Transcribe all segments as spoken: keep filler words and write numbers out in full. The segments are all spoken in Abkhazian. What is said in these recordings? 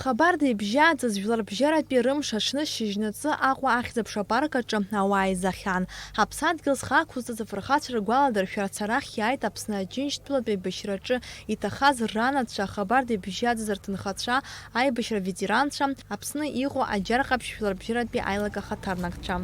Хабарда ибжьаӡыз жәларбжьаратәи рымш аҽны шьыжьнаҵы Аҟәа ахьӡ-аԥша апарк аҿы ауаа еизахьан. Ҳаԥсадгьыл зхы ақәызҵаз афырхацәа ргәаладыршәарц арахь иааит Аԥсны Аџьынџьтәылатәи аибашьраҿы иҭахаз ранацәа, Хабарда ибжьаӡыз рҭынхацәа, аибашьра ветеранцәа, Аԥсны иҟоу Аџьар Ҟаԥшь жәларбжьаратәи аилак ахаҭарнакцәа.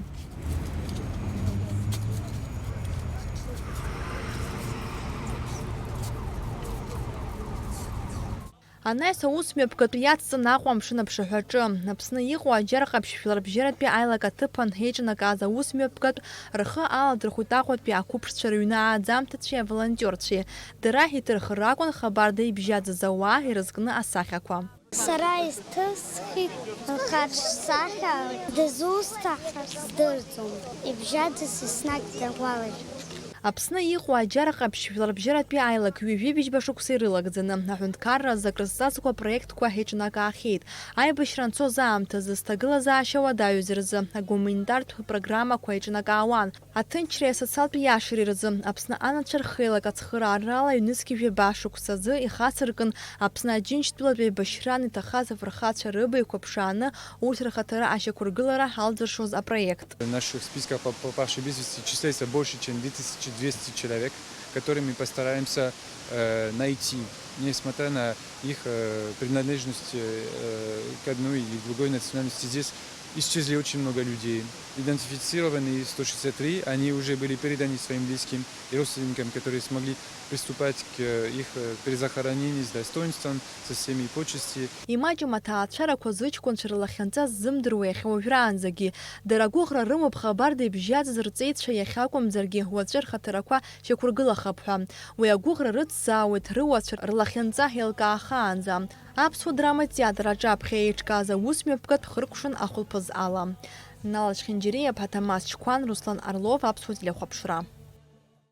Анаҩс аусмҩаԥгатә иацҵан Аҟәа амшын аԥшаҳәаҿы. Аԥсны иҟоу Аџьар Ҟаԥшь жәларбжьаратәи аилак аҭыԥан еиҿнакааз аусмҩаԥгатә рхы аладырхәит Аҟәатәи ақәыԥшцәа рыҩны ааӡамҭацәеи аволонтиорцәеи. Дара иҭырхыр акәын Хабарда ибжьаӡыз ауаа ирызкны асахьақәа. Сара исҭысхит лхаҿсахьа, дызусҭа ҳәа сдырӡом, ибжьаӡыз еснагь дагәалашәоит. Аԥсны иҟоу Аџьар Ҟаԥшь жәларбжьаратәи аилак ҩажәи быжьба шықәса ирылагӡаны, аҳәынҭқарра азы акрызҵазкуа апроектқәа еиҿнакаахьеит. Аибашьра анцоз аамҭазы зҭагылазаашьа уадаҩыз рзы агуманитартә программақәа еиҿнакаауан. Аҭынчреи асоциалтә иашареи рзы Аԥсны анацәа рхеилак ацхыраарала ҩнызқьи жәаба шықәсазы ихацыркын Аԥсны Аџьынџьтәылатә еибашьраан иҭахаз афырхацәа рыбаҩқәа ԥшааны, урҭ рхаҭара ашьақәыргылара алҵыршоз апроект. В наших списках по-, пропавших без вести числяется больше, чем две тысячи двести человек, которые мы постараемся, э, найти, несмотря на их, э, принадлежность, э, к одной или другой национальности. Здесь исчезли очень много людей. Идентифицированы сто шестьдесят три, они уже были переданы своим близким и родственникам, которые смогли приступать к, э, их, э, перезахоронению с достоинством, со всеми почести. Имаҷым аҭаацәарақәа зыҷкәынцәа рлахьынҵа ззымдыруа иахьа уажәраанӡагьы. Дара агәыӷра рымоуп Хабарда ибжьаӡыз рҵеицәа иахьакәымӡаргьы уаҵәы рхаҭарақәа шьақәыргылахап ҳәа. Уи агәыӷра рыцзаауеит руацәа рлахьынҵа еилкаахаанӡа. Аԥсуа драматә театр аҿаԥхьа еиҿкааз аусмҩаԥгатә хыркәшан ахәылԥаз ала. Нала Чхинџьириаԥҳа, Ҭамаз Чқәан, Руслан Орлов, Аԥсуа телехәаԥшра.